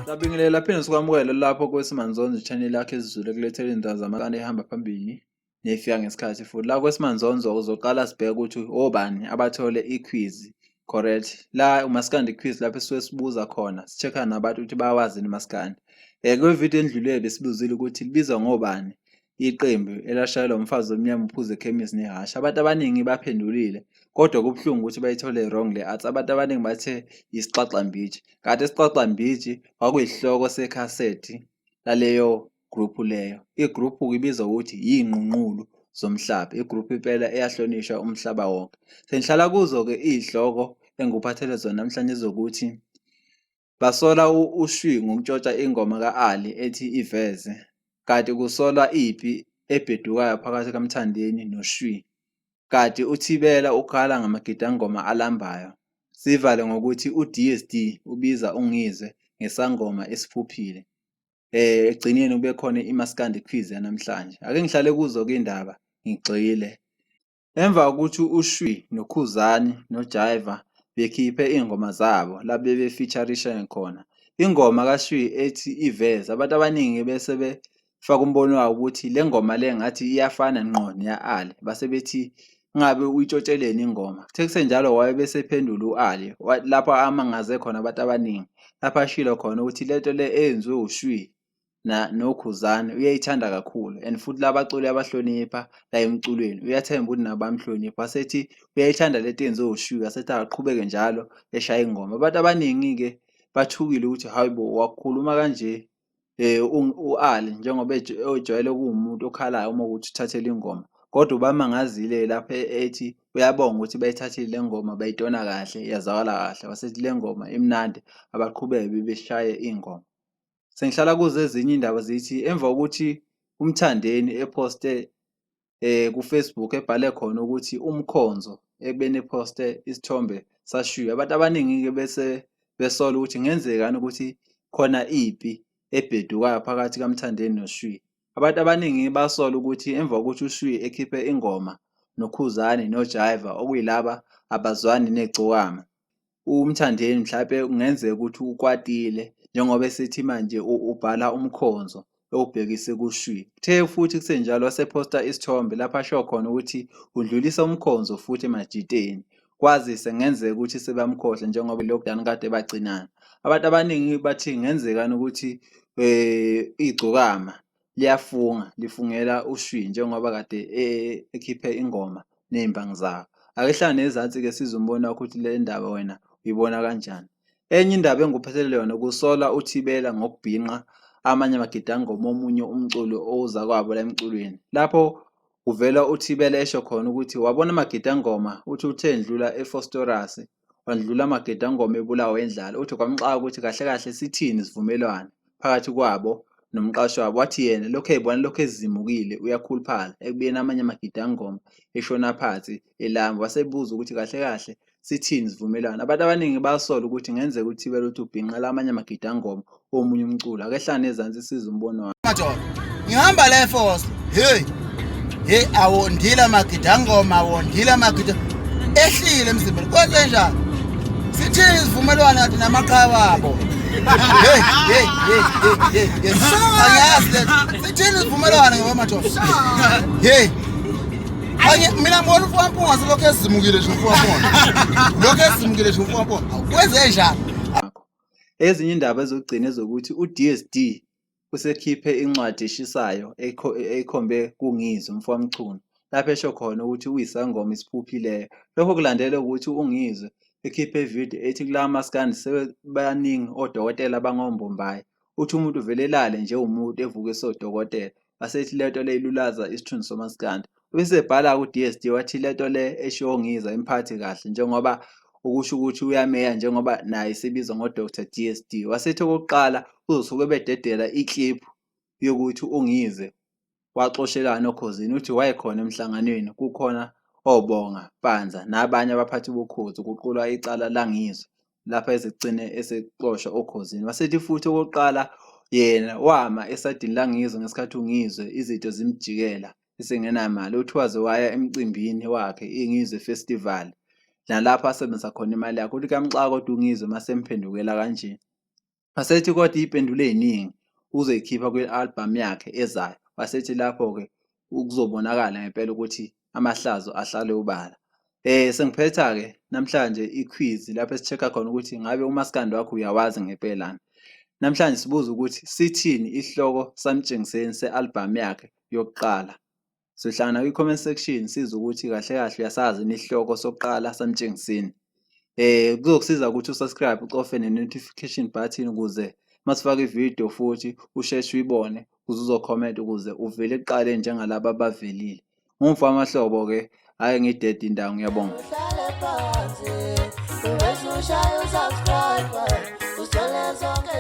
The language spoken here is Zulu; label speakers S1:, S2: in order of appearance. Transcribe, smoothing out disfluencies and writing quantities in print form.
S1: Siyabingelela phinde sikwamukele lapho kweSimanzonzo channel yakho esiZulu ekulethela izindaba zamakani ehamba phambili ney'fika ngesikhathi futhi. La kweSimanzonzo uzoqala sibheke ukuthi obani abathole i-quiz correct. La umaskandi quiz lapho esisuke sibuza khona si-check-a nabantu ukuthi bayawazi yini umaskandi. Kwividiyo endlule besibuzile ukuthi libizwa ngobani iqembu elashayelwa umfazi omnyama uphuze ekhemisi nehhashi. Abantu abaningi baphendulile kodwa kubuhlungu ukuthi bayithole wrong le answer. Abantu abaningi bathe isixaxambiji kanti isixaxambiji kwakuyisihloko sekhasethi laleyo group leyo. I-group-ke ibizwa ngokuthi iy'nqunqulu zomhlaba, i-group impela eyahlonishwa umhlaba wonke. Sengihlala kuzo-ke iy'hloko engikuphathele zona namhlanje ezokuthi basola uShwi ngokuntshontsha ingoma ka-Ali ethi Iveze, kanti kusolwa impi ebhedukayo phakathi kaMthandeni noShwi, kanti uThibela ukhala ngamagidangoma alambayo. Sivale ngokuthi uDSD ubiza uNgizwe ngesangoma esiphuphile. Ekugcineni kube khona iMaskandi quiz yanamhlanje. Ake ngihlale kuzo-ke iy'ndaba ngigxile. Emva kokuthi uShwi noKhuzani noJaiva bekhiphe iy'ngoma zabo la bebe-feature-rishane khona, ingoma kaShwi ethi Iveze abantu abaningi bese befaka umbono wabo ukuthi le ngoma le ngathi iyafana ngqo neya-Ali, base bethi ngabe uyitshontsheleni ingoma. Kuthe kusenjalo wabe esephendula u-Ali lapho amangaze khona abantu abaningi, lapho ashilo khona ukuthi lento le eyenziwe uShwi noKhuzani uyayithanda kakhulu and futhi labaculi uyabahlonipha la emculweni uyathemba ukuthi nabo bayamhlonipha wasethi uyayithanda lento eyenziwe uShwi wasethi akaqhubeke njalo eshaye ingoma. Abantu abaningi-ke bathukile ukuthi hayi bo wakhuluma kanje u-Ali njengoba ejwayele kuwumuntu okhalayo uma kuwukuthi uthathelwe ingoma kodwa ubamangazile lapho ethi uyabonga ukuthi bayithathile le ngoma bayitona kahle yazwakala kahle wasethi le ngoma imnandi abaqhubeke beshaye iy'ngoma. Sengihlala kuzo ezinye iy'ndaba zithi emva kokuthi uMthandeni ephoste ku-Facebook ebhale khona ukuthi umkhonzo ekubeni ephoste isithombe sashiwe abantu abaningi-ke bese besola ukuthi kungenzekani ukuthi khona impi ebhedukayo phakathi kaMthandeni noShwi. Abantu abaningi basola ukuthi emva kokuthi uShwi ekhiphe ingoma noKhuzani noJaiva okuyilaba abazwani negcokama uMthandeni mhlampe kungenzeka ukuthi ukwatile njengoba esethi manje ubhala umkhonzo ewubhekise kuShwi. Kuthe futhi kusenjalo wasephosta isithombe lapho asho khona ukuthi udlulisa umkhonzo futhi emajiteni kwazise kungenzeka ukuthi sebamkhohlwa njengoba i-lockdown kade bagcinana. Abantu abaningi bathi kungenzekani ukuthi igcokama liyafunga lifungela uShwi njengoba kade ekhiphe ingoma ney'mbangi zawo. Ake hlale ezansi-ke sizwe umbono wakho ukuthi le ndaba wena uyibona kanjani. Enye indaba engikuphathele yona kusola uThibela ngokubhinqa amanye amagidangoma omunye umculi owuzakwabo la emculweni. Lapho kuvela uThibela esho khona ukuthi wabona amagidangoma uthi uthe endlula eVosloorus wandlula amagedangoma ebulawa indlala. Uthi kwamxaka ukuthi kahle kahle sithini isivumelwano phakathi kwabo nomqashi wabo. Wathi yena lokhu eyibona lokhu ezimukile uyakhuluphala ekubeni amanye amagidangoma eshona phansi elamba. Wasebuza ukuthi kahle kahle sithini isivumelwano. Abantu abaningi basola ukuthi kungenzeka uThibela uthi ubhinqela amanye amagidangoma omunye umculo. Ake hlane ezansi sizwe umbono wakhe.
S2: Madoda, ngihamba la eForce. Hey. Hey awondile amagidangoma awondile amagida. Ehlile emzimbeni. Kwenze njani? Sithini isivumelwano kade namaqhawe abo? Hey, hey, hey, hey, hey. Angiyazi le. Sithini isivumelwano ngoba madoda? Hey. Anye mina ngibona uFampunga selokhu ezimukile nje uFampunga. Lokhu ezimukile nje uFampunga. Kwenze njani?
S1: Ezinye indaba ezokugcina ezokuthi uDSD usekhiphe incwadi eshisayo eyikhombe kuNgizwe umfokaMchunu lapho esho khona ukuthi uyisangoma esiphuphileyo. Lokho kulandela ukuthi uNgizwe ekhiphe ividiyo ethi kulawa maskandi sebebaningi odokotela abangombombayi. Uthi umuntu uvele elale nje umuntu evuke esewudokotela. Wasethi lento le ilulaza isithunzi somaskandi. Ubesebhala ku-DSD wathi lento le eshiwo uNgizwe ayimphathi kahle njengoba ukusho ukuthi uyameya njengoba naye esebizwa ngo-Dr DSD. Wasethi okokuqala uzosuke bededela i-clip yokuthi uNgizwe waxoshelani oKhozini. Uthi wayekhona emhlanganweni kukhona oBonga Mpanza nabanye abaphathi boKhozi kuqulwa icala laNgizwe lapha ezigcine esexoshwa oKhozini. Wasethi futhi okokuqala yena wama esayidini laNgizwe ngesikhathi uNgizwe izinto zimjikela esengenamali. Uthi waze waya emcimbini wakhe iNgizwe Festival nalapho asebenzisa khona imali yakhe. Uthi kuyamxaka kodwa uNgizwe uma semphendukela kanje. Wasethi kodwa iy'mpendulo ey'ningi uzoyikhipha kwi-album yakhe ezayo. Wasethi lapho-ke kuzobonakala ngempela ukuthi amahlazo ahlale obala. Sengiphetha-ke namhlanje i-quiz lapho esi-check-a khona ukuthi ngabe umaskandi wakho uyawazi ngempelani. Namhlanje sibuza ukuthi sithini isihloko saMtshengiseni se-album yakhe yokuqala. Sihlangana kwi-comment section sizwe ukuthi kahle kahle uyasazi yini isihloko sokuqala saMtshengiseni. Kuzokusiza ukuthi u-subscribe ucofe ne-notification button ukuze masifaka ividiyo futhi usheshe uyibone ukuze uzo-comment ukuze uvele ekuqaleni njengalaba abavelile. Ngumfowamahlobo-ke, hhayi ngidede indawo ngiyabonga.
S3: Uhlale phansi, ubese ushaya u-subscribe, usithole zonke.